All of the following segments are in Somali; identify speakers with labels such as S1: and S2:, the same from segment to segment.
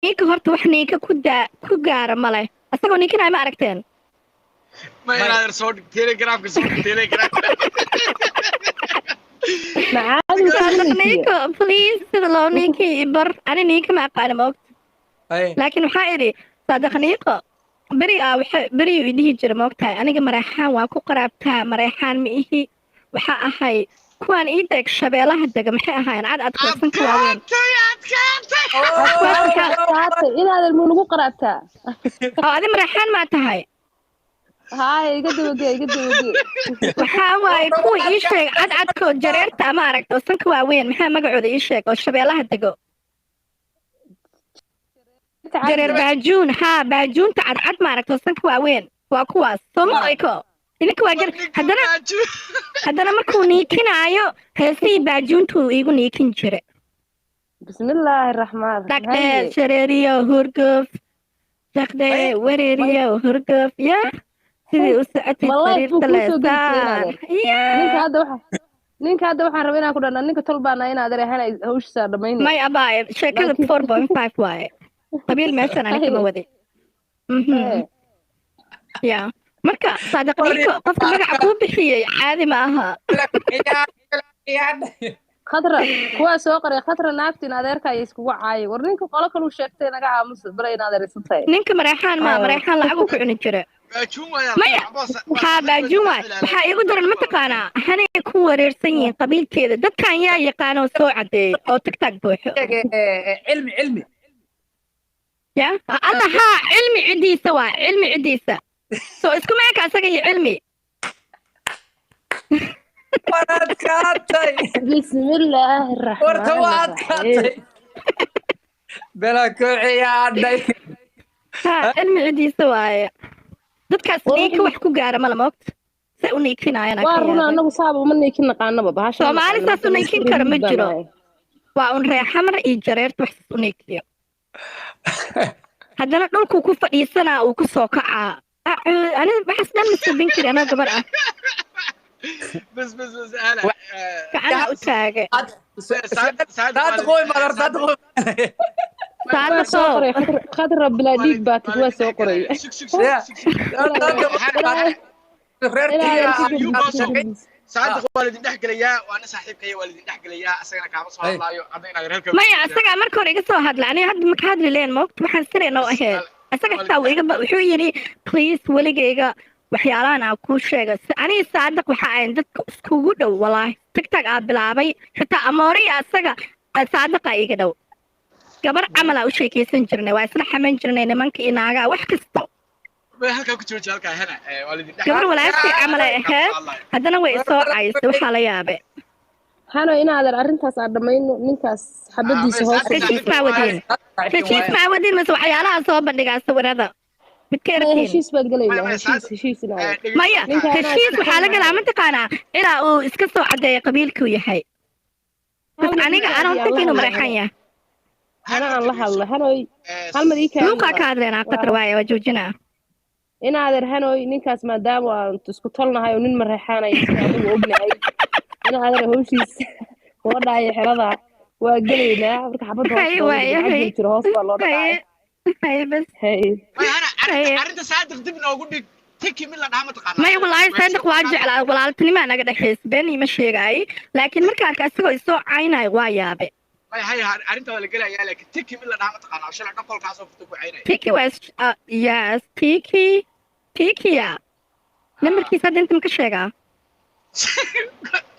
S1: Ninka horta wax ninka ku daa ku gaara male, asagoo ninkanay ma aragteen.
S2: Ma inaadan soo dhig Telegramka, soo dhig Telegramka.
S3: Macaadu
S1: Saadiq ninka, please, sida loo ninka bar, ani ninka ma aqaana, ma ogta? Laakiin waxaa idhi Saadiq niiqo beri aa waxa beriyu idhihi jira, ma ogtahay, aniga Mareexaan waa ku qaraabtaa, Mareexaan ma ihi, waxaa ahay kuwaan ii deg Shabeelaha dega, maxay ahaayeen, cad adkaysanka waaweyn.
S2: Adkaatay, adkaatay.
S3: Adkaatay inaadan muu nagu qaraabtaa.
S1: Oo adi Mareexaan maa tahay?
S3: Haaya, iga dabagee, iga dabagee.
S1: Waxaa waaye kuwa ii sheeg cadcadkoo jareerta ama aragta oo sanka waaweyn, maxaa magacooda ii sheeg, oo Shabeelaha dego, jareer baajuun, haa, baajuunta cadcad, ma aragta, oo sanka waaweyn, waa kuwaas soo ma eko idinka waa jar. Haddana markuu niikinaayo heesihii baajuuntuu iigu niikin jire.
S3: Bismillaahi raxmaan.
S1: Dhagdhee shareeriyo hurguf, dhagdhee wareeriyo hurguf, ya sidii u socotay.
S3: Wallahi buu
S1: sariirta
S3: kuu soo
S1: leesaan.
S3: geli. Ninka hadda waxa, ninka hadda waxaan rabaa inaan ku dhahna ninka tol baana inaad areehana hawshiisa dhamaynay.
S1: May abaaye, sheekada 4.5 waaye, qabiil meeshan ani kama wadi. Ya marka Saadiq ninka qofka magaca kuu bixiyey caadi ma aha.
S3: Khadra kuwaa soo qoray, Khadra naagta in adeerka ay iskugu caayay, war ninka qolo kaluu sheegtay, naga aamusa bara in adeeraysan tahay.
S1: Ninka Mareexaan ma Mareexaan lacagu ku cuni jira.
S2: Baajuun waaya.
S1: Maya, haa, baajuun waay. Waxaa iigu daran, mataqaanaa, hanay ku wareersan yihiin qabiilkeeda dadkan, yaa yaqaanoo soo cadeeyey oo TikTok buuxo.
S4: Cilmi, Cilmi.
S1: Ya alla, haa, Cilmi ciddiisa waa Cilmi ciddiisa, soo isku meeka asaga iyo Cilmi.
S4: War adkaatay.
S3: Bismillaahi
S4: Warta waa
S3: raxmaan raxiim.
S4: Adkaatay bela ku ciyaadhay.
S1: Haa, Cilmi ciddiisa waaye dadkaas.
S3: War
S1: niinka wax ku gaara mala moogta say u niikinayaan.
S3: Waa runa, anagu saaba uma niikin naqaanaba bahasha.
S1: Soomaali saas u niikin karo ma jiro, waa un reexamar iyo jareerta wax saas u niikiyo. Haddana dhulkuu ku fadhiisanaa, uu ku soo kacaa. Ani waxaas dhan ma subin kari anoo gabar ah.
S2: Bas bas bas, ana
S1: gacanaha u taaga.
S4: Saadiq way madar, Saadiq way.
S3: Waa soo qoray Khadra, bilaa dhiig baa tag, waa soo qoray.
S2: Sug, sug, sug, sug. Saadiq waa lidin dhex gelayaa, waana saaxiibkaya, waa lidin dhex gelayaa, asagana kaama soo hadlaayo hadda inaad reerka.
S1: Maya, asagaa marka hore iga soo hadla, aniga hadda maka hadli leen, moogta, waxaan sireen oo ahayd asaga xitaa wuu iga wuxuu yidhi, "Please, weligayga waxyaalahan aan kuu sheega." Aniga Saadiq waxa ahayn dadka iskugu dhow, walaahi. TikTok aa bilaabay xitaa amoore iyo asaga, Saadiqa iga dhow, gabar camal aa u sheekaysan jirnay, waa isla xaman jirnay nimanka iyo naagaha, wax kasta.
S2: May, halkaa ku jooji, halkaa hena, waa lidin dhex.
S1: Gabar walaashay camal ay ahayd, haddana way isoo caysay, waxaa la yaabe.
S3: Hano inaadan arrintaas aan dhammayno, ninkaas xabadiisa hoos.
S1: Heshiis maa wadiin? Heshiis maa wadiin mase waxyaalaha soo bandhigaa sawirada midka
S3: Maya,
S1: ertiin?
S3: Heshiis baan gelaynaa.
S2: Maya,
S3: heshiis, heshiis inaadan.
S1: Maya,
S3: Ninka anaa
S1: heshiis waxaa la galaa, mataqaanaa, ilaa uu iska soo cadeeyo qabiilkuu yahay bas. Aniga anoo think inuu Mareexan yahay.
S3: Hana aan la hadlo, hanoy, hal mar ii kaadi.
S1: Luuqaa ka hadleynaa, Qatar waaye, waa joojinaa.
S3: Inaadeer hanoy, ninkaas maadaama aan isku tolnahay oo nin Mareexaanay anigu ognahay, inaadeer hawshiis gabadha iyo xerada waa gelaynaa marka xabadda hoos
S1: Hay,
S3: loo
S1: waay,
S3: dhigo,
S1: hay.
S3: lacag jiro hoos baa loo dhacay.
S1: Haye haye, bas.
S3: Hay.
S2: Maya hana,
S1: Haye.
S2: arrinta Saadiq dib noogu dhig, tiki mid la dhaha, mataqaanaa.
S1: Maya, walaahi Saadiq waa jeclaa, walaaltinimaa naga dhexaysa, been ima sheegaay, laakiin marka arka isagoo isoo caynayo waa yaabe.
S2: Maya, hay, arrinta waa la gelayaa, laakiin tiki mid la dhaha, mataqaanaa, shalay dhan qolkaasoo furta ku caynaya.
S1: Tiki was yes, Tiki, Tikiya nambarkiisa hadda inta ma ka sheegaa?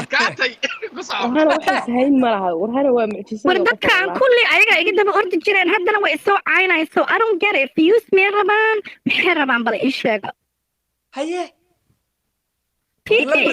S2: Adkaatay, ku soco.
S3: War hana waxaas hayn ma laha, war hana waa mucjisada.
S1: War dadkan kulli ayaga iga daba ordi jireen, haddana way isoo caynayaan, so I don't get it. Views miyay rabaan? Maxay rabaan? Bal ii sheega.
S4: Haye.
S1: Tiki,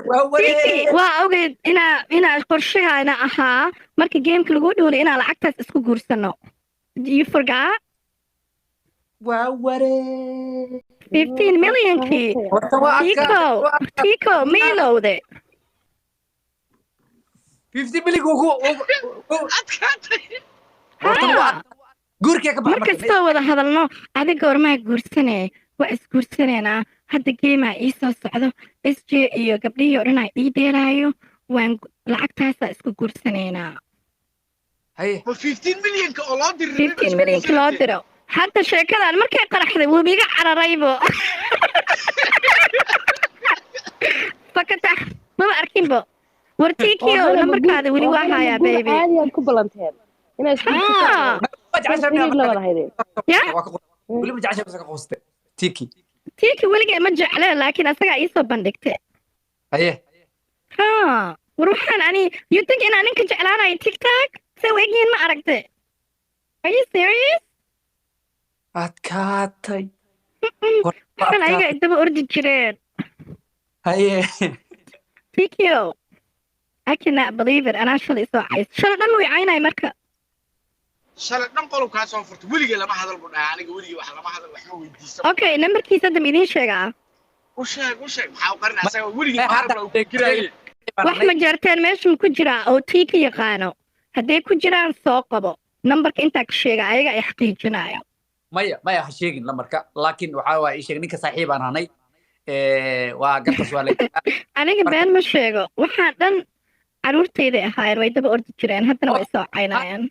S4: waa
S1: Tiki
S4: waree.
S1: Waa ogeyd inaa qorshahaana ahaa marka gameka lagu dhowlay inaa lacagtaas isku guursano. You forgot?
S4: Waa waree.
S1: 15 millionkii.
S4: Horta waa
S1: Tiko.
S4: adkaatay.
S1: Tiko miilowde.
S4: 50 million ugu
S2: Adkaatay.
S4: Horta waa
S1: Ha.
S4: guurkee ka bax.
S1: Markastoo wada hadalno, adiga goormaa guursanee? Waa isguursanaynaa, hadda gameaa ii soo socdo, SJ iyo gabdhihii oo dhan aa ii dheelaayo, waan lacagtaasaa isku guursanaynaa.
S4: Haye.
S2: Ma 15 milyanka oo loo diray?
S1: 15 milyanka loo diro. Hadda sheekadan markay qaraxday wuu iga cararaybo. Fakatax maba arkinbo. War Tikiyo, nambarkaada weli waa hayaa, baby.
S3: Caadi aad ku ballanteen inaa isku
S1: Haa.
S4: Ma jeceshahay miyaa
S3: xiriir la
S4: marka?
S3: wada haydeen.
S1: Ya.
S4: Waa ka weli ma jeceshahay mise ka quustay Tiki?
S1: Tiki weligay ma jecleen, laakiin asagaa iisoo bandhigtay.
S4: Haye.
S1: Haa, war waxaan ani, you think inaan ninka jeclaanayo TikTok say u egyihiin ma aragte? Are you serious?
S4: Adkaatay.
S1: Waxaan ayaga daba ordi jireen.
S4: Haye.
S1: Tikio, I cannot believe it. Anaa shalay soo cays, shalay dhan way caynay marka.
S2: Shalay dhan qolobkaa soo furtay, weligay lama hadal buu dhahay. Aniga weligay wax lama hadal, wax ma weydiisan.
S1: Okay, nambarkiisa hadda ma idiin sheegaa?
S2: U sheeg, u sheeg. Maxaa u qarin asaga? Weligay
S4: Eh,
S2: maarab
S4: hadda
S2: la fikiraaye.
S1: Wax ma jarteen meesha ma ku jiraa oo Tiki yaqaano? Hadday ku jiraan soo qabo nambarka intaa ka sheega, ayaga ay xaqiijinaya.
S4: Maya, maya, ha sheegin lambarka, laakiin waxaa waaye ii sheeg ninka saaxiib aan hanay. Waa gartas, waa la
S1: Aniga been ma sheego. Waxaa dhan caruurtayday ahaayeen, way daba ordi jireen, haddana way soo caynayaan.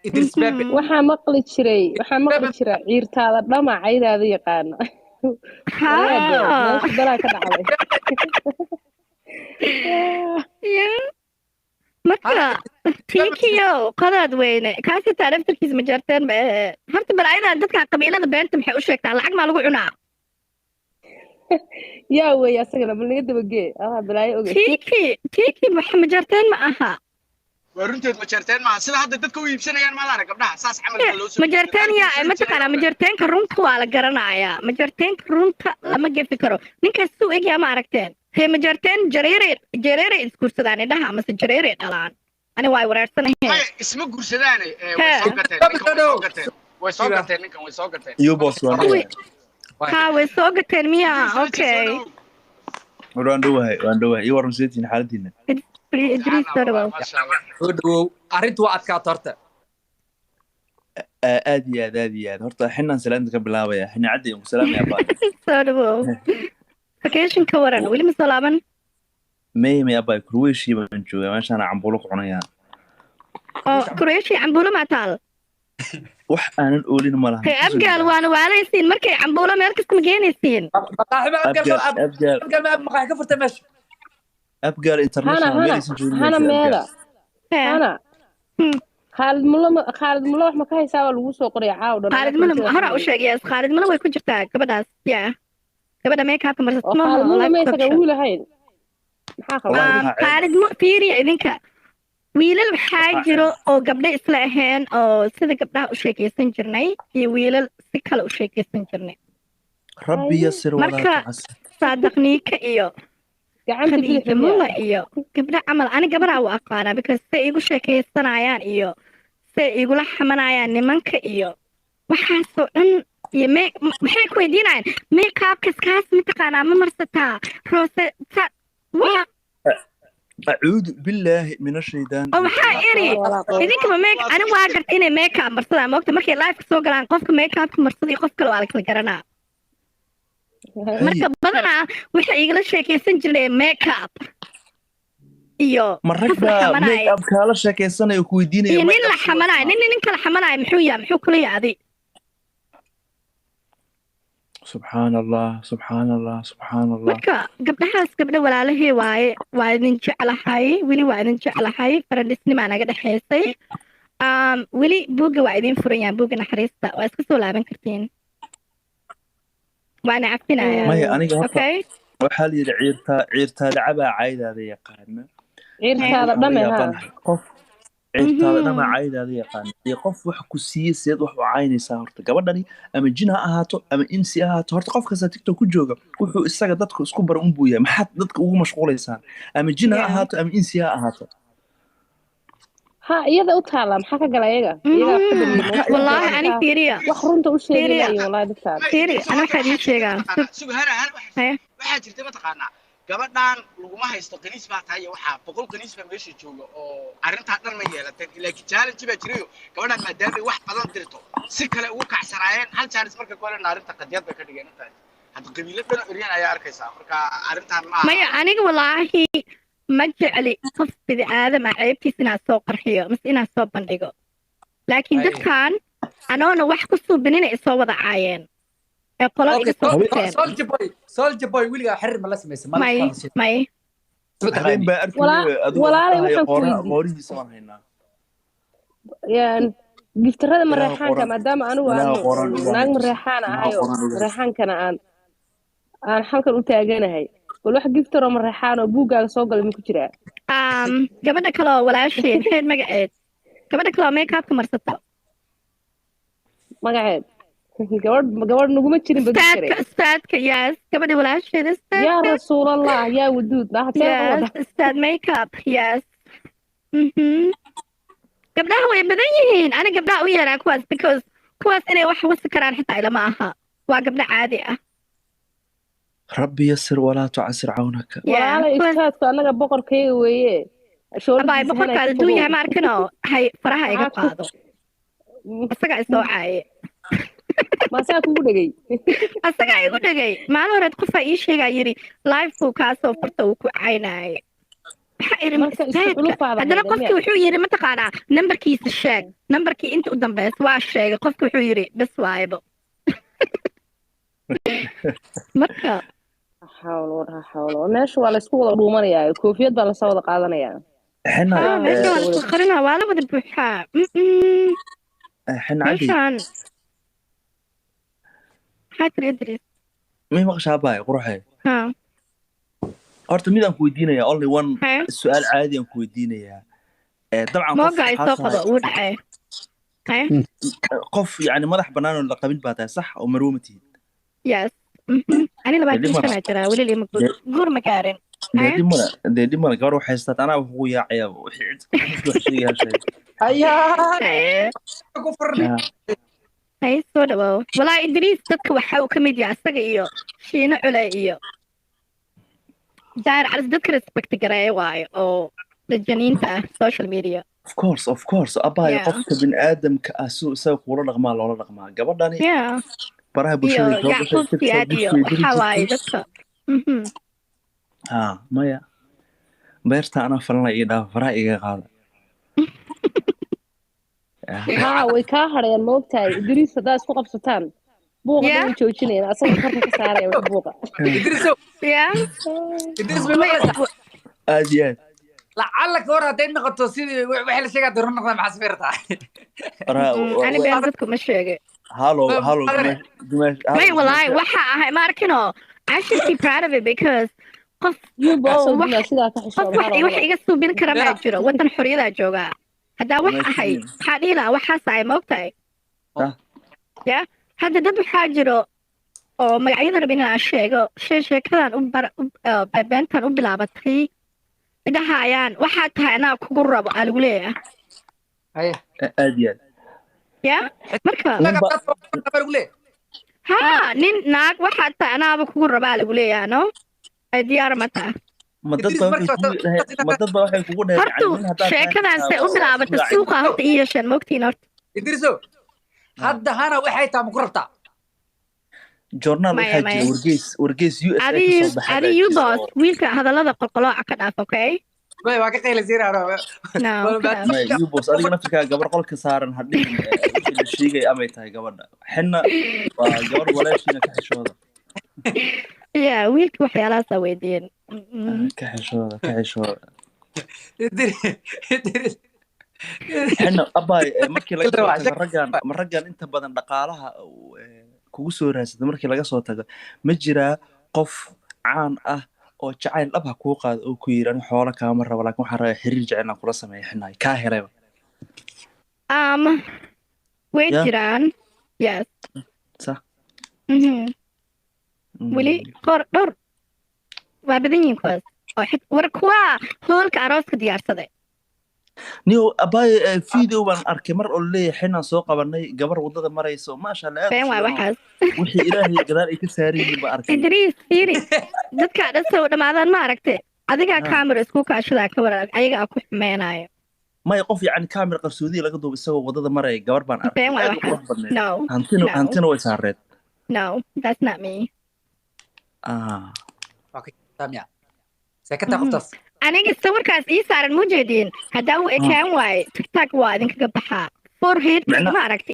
S4: Idris Bebe.
S3: Waxaa maqli jiray ciirtaada dhama caydaada yaqaana.
S1: Haa.
S3: Meesha balaa ka dhacday.
S1: Yeah. Marka Tikiyo qadaad weyne kaas xitaa daftarkiisa ma jarteen ba ahe. Horta bal ayadaa dadka qabiilada beenta maxay u sheegtaa? Lacag maa lagu cunaa?
S3: Yaa weeye asagana? Bal naga dabagee, adaa balaayo oge.
S1: Tiki, Tiki wax ma jarteen ma aha.
S2: Waa runteed, ma jarteen maaha. Sida hadda dadka u iibsanayaan maad arag gabdhaha saas camal baa loo soo
S1: Ma jarteen yaa mataqaanaa? Majarteenka runta waa la garanayaa. Majarteenka runta lama gefi karo. Ninkaas suu egyaa ma aragteen? Hee, majarteen jareeray, jareeray isguursadaan indhaha amase jareeray dhalaan. Ani waa wareersanahay.
S2: Maya, isma guursadaane. Way soo gateen ninkan, way soo gateen, way soo gateen ninkan, way soo gateen.
S5: Iyo boss, waan
S1: Kuwi- Haa, way soo gateen miya? Okay.
S5: War waan dhowahay, waan dhowahay. Iyo waran, seetiin xaaladiina?
S1: Idriis, soo dhawow.
S2: Maasha Allah.
S4: Soo dhawow. Arrintu waa adkaato horta.
S5: Aad iyo aad, aad iyo aad. Horta xinaan salaanta ka bilaabaya, xina caddi ku salaamaya baa.
S1: Soo dhawow. Vacation ka waran? Weli ma soo laaban?
S5: May, may abay, Croatia baan joogaa, meeshaan cambuulo ku cunayaa.
S1: Oo Croatia cambuulo maa taal?
S5: Wax aanan oolin ma laha.
S1: Hey Abgaal, waana waalaysiin markay cambuulo meel kasta ma geenaysiin.
S4: Maqaaxi ma Abgaal?
S5: Abgaal, Abgaal.
S4: Abgaal ma maqaaxi ka furtay meesha?
S5: Abgaal
S3: Hana.
S5: International.
S3: Hana.
S5: Meel aysan joogin
S3: Hana.
S5: maysa.
S3: Meeda.
S1: Hee.
S3: Hana. Khaalid Mulo Khaalid Mulo wax ma ka haysaa? Waa lagu soo qoraya caaw dhan.
S1: Khaalid Mala hora u sheeg. Yes, Khaalid Mala way ku jirtaa gabadhaas. Yeah, gabadha make-upka marsata.
S3: Oo Khaalid Mulo ma isaga wiil ahayn? Maxaa
S5: Wallahi
S3: qaldan?
S5: waxaa ceeb.
S1: Khaalid mu fiiriya idinka. Wiilal waxaa
S5: Waxaa
S1: jiro oo gabdho isla ahayn oo sida gabdhaha u sheekaysan jirnay iyo wiilal si kale u sheekaysan jirnay.
S5: Rabbi yasir walaa
S1: Marka-
S5: tucasir.
S1: Saadaqniika iyo
S3: Gacanta
S1: Khadiija
S3: bidixda
S1: Mulla
S3: miyaa?
S1: iyo gabdho camal ani gabadhaa u aqaanaa, because say igu sheekaysanayaan iyo say igula xamanayaan nimanka iyo waxaasoo dhan iyo mee maxay ku weydiinayaan make-upkas kaas mataqaanaa ma marsataa roose ta waa.
S5: Acuudu billaahi min ashaydaan.
S1: Oo maxaa iri idinkaba make ani waa garta inay make-up marsadaan moogta markay live soo galaan. Qofka make-upka marsada iyo qof kale waa la kala garanaa. Marka badanaa waxay igala sheekaysan jireen make-up iyo
S5: Ma rag
S1: qof la
S5: baa
S1: xamanaayo.
S5: make up kaala sheekaysanaya oo ku weydiinaya
S1: iyo nin
S5: make
S1: la
S5: up?
S1: xamanaayo, nin nin kala xamanaayo. Muxuu yahay? Muxuu kula yahay?
S5: Subxaan Allah, subxaan Allah, subxaan Allah.
S1: Marka gabdhahaas gabdho walaalahey waaye. Waa idin jeclahay, weli waa idin jeclahay. Farandhisnimaa naga dhexaysay. Weli buugga waa idin furan yahay, buugga naxariista. Waa iska soo laaban kartiin, waana cafinaya.
S5: Maya, aniga horta
S1: Okay.
S5: waxaa la yidhi ciirtaa ciirtaada cabaa caydaada yaqaana.
S3: Ciirtaada
S5: Waxaan la
S3: dhame ha.
S5: yaabanahay qof ciirtaada dhama caydaada yaqaana iyo qof wax ku siiye seed wax u caynaysaa. Horta gabadhani ama jin ha ahaato ama insi ha ahaato, horta qof kasta TikTok ku jooga wuxuu isaga dadka isku bara unbuu yahay. Maxaad dadka ugu mashquulaysaan? Ama jin ha ahaato ama insi ha ahaato.
S3: Ha, iyada u taala. Maxaa ka gala iyaga? Iyaga wax ka dambeeya.
S1: Wallaahi ani fiiriya.
S3: Wax runta u
S1: Fiiriya.
S3: sheeganayo wallahi dadkaan.
S1: Fiiri, ana waxaa idiin sheegaa.
S2: Sug, hana, hana.
S1: Haye.
S2: Waxaa jirta mataqaanaa, gabadhan laguma haysto kaniis baa tahay iyo waxaa 100 kaniis baa meesha jooga oo arrintaa dhan ma yeelateen, laakiin challenge baa jirayo. Gabadhan maadaama ay wax badan dirto si kale ugu kacsanaayeen hal challenge marka ku heleen arrinta qadiyad bay ka dhigeen. Intaas hadda qabiilo dhan oryan ayaa arkaysaa. Marka arrintan ma aha.
S1: Maya, aniga wallaahi Ma jecli qof bini aadam ah ceebtiis inaan soo qarxiyo mise inaan soo bandhigo, laakiin
S4: Ay.
S1: dadkan anoona wax ku suubinina isoo wada caayeen ee qolo
S4: Okay,
S1: iga soo furteen.
S4: Soldier Boy, Soldier Boy, weligaa xiriir ma la samaysay? Ma la
S1: May.
S4: samaysay?
S1: May.
S4: Ma
S5: Habeen
S4: taqaani?
S5: baa arkay adigu
S3: Walaalay,
S5: dhahayo
S3: waxaan ku
S5: qooraha
S3: weydiiyey.
S5: qoorihiisa waan haynaa.
S3: Giftarada
S5: Ilaahu
S3: mareexaanka
S5: qoran
S3: maadaama anigu aan
S5: Ilaahu qoran uga
S3: naag
S5: hayso.
S3: mareexaan
S5: Ilaahu
S3: ahayo,
S5: qoran uga hayso.
S3: mareexaankana aan halkan u taaganahay, bal wax giftaroo mareexaan oo buuggaaga soo galay ma ku jiraa?
S1: Gabadha kale oo walaasheen, maxayd magaceed, gabadha kale oo makeupka marsato?
S3: Magaceed gabadh naguma jirin ba giftare.
S1: Ustaadka, ustaadka, yes, gabadha walaasheed.
S3: Yaa
S1: Ustaadka.
S3: Rasuulallah, yaa waduud see
S1: Yes, ustaad makeup, yes. Gabdhaha way badan yihiin. Ani gabdhaha u yeeraa kuwaas because kuwaas inay wax wasi karaan xitaa ilama aha, waa gabdho caadi ah.
S5: Rabbi yasir walaa tucasir cawnaka.
S1: Yeah,
S3: Walaalay,
S1: kuwaas
S3: ustaadku annaga boqorkayga weeye.
S1: Abaay,
S3: Shooladiisa hanay
S1: boqorkaada
S3: ku
S1: hadduu
S3: fogow.
S1: yahay ma arkino, hay faraha iga
S3: Maxaad ku
S1: qaado, asagaa isoo caaye.
S3: Maasaa kugu dhegay?
S1: Asagaa igu dhegay. Maalin horeed qofaa ii sheegaa, yidhi livekuu kaasoo furta uu ku caynaaye. Maxaa iri?
S3: Marka isku
S1: Ustaadka
S3: culufaada
S1: haddana
S3: hayda
S1: qofkii
S3: miya?
S1: wuxuu yidhi, mataqaanaa, nambarkiisa sheeg, nambarkii inta u dambaysa waa sheegay. Qofki wuxuu yidhi bes waayebo marka.
S3: Xawlo walaa xawlo, meesha waa laysku wada dhuumanayaa, koofiyad baa lasoo wada qaadanayaa.
S5: Xina.
S1: Ah, meesha waa laisku qarinaa, waa la wada buuxaa.
S5: Xina caddi.
S1: Meeshaan maxaa tiri, Idris?
S5: May maqashaa baay quruxay?
S1: Ha.
S5: Horta midaan ku weydiinayaa, only one
S1: Hee.
S5: su-aal caadi aan ku weydiinayaa. Dabcan qof
S1: Mooga ay
S5: waxaa
S1: soo
S5: tahay
S1: qabo wuu dhacay. Hee.
S5: Qof yani madax bannaan oo la qabin baa tahay, sax oo marwo ma tihid?
S1: Yes. Ani
S5: Dee
S1: labaatan
S5: dhib male.
S1: shanaa jiraa, weli lima guur, guur ma gaarin.
S5: Dee
S1: Hee.
S5: dhib male, dee dhib male, gabar waxay haysataa anaa wax ugu yaacaya wixii cid qofki wax sheegaya sheeg.
S4: Ayaa
S1: Hee.
S4: ku furni.
S1: Hay, soo dhawow walaa Idriis. Dadka waxa uu ka mid yahay asaga iyo Shiino Cule iyo Daahir Calis dadka respect gareeya waayo oo rajaniinta ah social media.
S5: Of course, of course, abaayo. Qofka biniaadamka ah siduu isaga kuula dhaqmaa loola dhaqmaa. Gabadhani baraha
S1: iyo
S5: bulshada soo gashay,
S1: Yacquub
S5: TikTok
S1: Siyaad iyo
S5: bushbay diri
S1: waxaa waaye
S5: jirtay.
S1: dadka.
S5: Ha, maya, beerta anaa falanaya, ii dhaafa, faraha iga qaada.
S3: Haa, way kaa hadhayaan, ma ogtahay Idriis, haddaa isku qabsataan buuqa dhan way joojinayaan, asaga korka ka saaraya wax buuqa.
S4: Idrisow, Idris, may maqlaysaa?
S5: Aad iyo aad.
S4: Lacalla ka hor hadday noqoto sidii waxay la sheegaa doona noqdaa, maxaa sawirtaa?
S5: Faraha
S1: Ani been dadku ma sheegay.
S5: Halo, halo.
S4: Madare.
S5: Dumaash, halo.
S1: May, walaahi waxa ahay ma arkino, I should be proud of it because qof
S3: Yuubosoo
S1: oo wax
S3: dumaa sidaa ka
S1: qof
S3: xishooda.
S1: wax
S3: Halo.
S1: wax iga suubin kara maa
S4: Yeah.
S1: jiro, wadan xorriyadaa joogaa. Haddaa wax ahay
S5: Dumaashiin.
S1: waxaa dhihi lahaa waxaas ahay, ma ogtahay?
S5: Ah.
S1: Ya hadda dad waxaa jiro oo magacyada rabin inaan sheego, sheekadan u bar beentan u bilaabatay, idhahayaan waxaa tahay anaa kugu rabo aa lagu leeyahay.
S4: Haya.
S5: Aad iyo aad.
S1: Ya marka
S5: Ninba
S1: haa, nin naag waxaa tahay anaaba kugu rabaa lagu leeyahay, no, ay diyaar ma taha.
S5: Ma dad
S4: Idris
S5: baa waxay
S4: marka
S5: kugu dhaheen, ma dad baa waxay kugu dhaheen
S1: Hortu
S5: yani nin haddaad tahay
S1: sheekadan se u bilaabatay suuqa horta ii yeesheen, maogtiin horta.
S4: Idriso, hadda hana waxay tahay ma ku rabtaa?
S5: Joornaal
S1: Maya,
S5: waxaa
S1: maya.
S5: jira, wargeys USA
S1: Adi
S5: ka soo baxay
S1: adi
S5: baa jira
S1: yubos
S5: oo
S1: wiilka hadallada qolqolooca ka dhaaf, okay?
S4: Way waa ka qaylaysiinaa.
S1: No, ka dhaaf.
S5: Maya, yubos, adiga naftirkaa gabar qolka saaran ha dhihin wixii la sheegay amay tahay gabadha xinna waa gabar walaashiina, ka xishooda.
S1: Yeah, wiilka waxyaalahaasa weydiiyeen.
S5: Ka xishooda, ka xishooda.
S4: Idris.
S5: Xinna abaay, markii laga soo
S4: Waa
S5: tago raggan, ma raggan inta badan dhaqaalaha uu, kugu soo raadsada, markii laga soo tago, ma jiraa qof caan ah oo jacayl dhab ha kuu qaado oo ku yidhi ani xoolo kaama rabo, laakiin waxaan rabaa xiriir jecel inaan kula sameeyo, xinnaay kaa helayba?
S1: Way
S5: Yeah.
S1: jiraan, yes.
S5: Sax.
S1: Weli qor dhowr waa badan yihiin kuwaas oo war kuwaa hoolka arooska diyaarsaday.
S5: Niyo abaay, video baan arkay mar oo leeyahay xinaan soo qabanay gabar wadada maraysa oo maasha Allah aad u
S1: Been waay
S5: fiican oo
S1: waxaas.
S5: Wixii Ilaahay gadaal ay ka saaran yihiin baan arkay.
S1: Idriis, fiiri, dadkaa dhan soo dhamaadaan, ma aragte adigaa
S5: Ha.
S1: Camera isku kaashadaa ka waran ayagaa ku xumeynayo.
S5: Maya, qof yacni camera qarsoodiya laga duubo isagoo wadada maraya gabar baan arkay,
S1: Been waay
S5: aad u
S1: waxaas.
S5: qurux badneed.
S1: No.
S5: Hantina
S1: No.
S5: hantina way saareed.
S1: No, that's not me.
S5: Ah.
S4: Miya seekata qoftaas?
S1: Aniga sawirkaas ii saaran, ma jeediin? Haddaa u ekaan waaye, TikTok waa idinkaga baxaa. Forehead
S5: Micna-
S1: ma aragtay?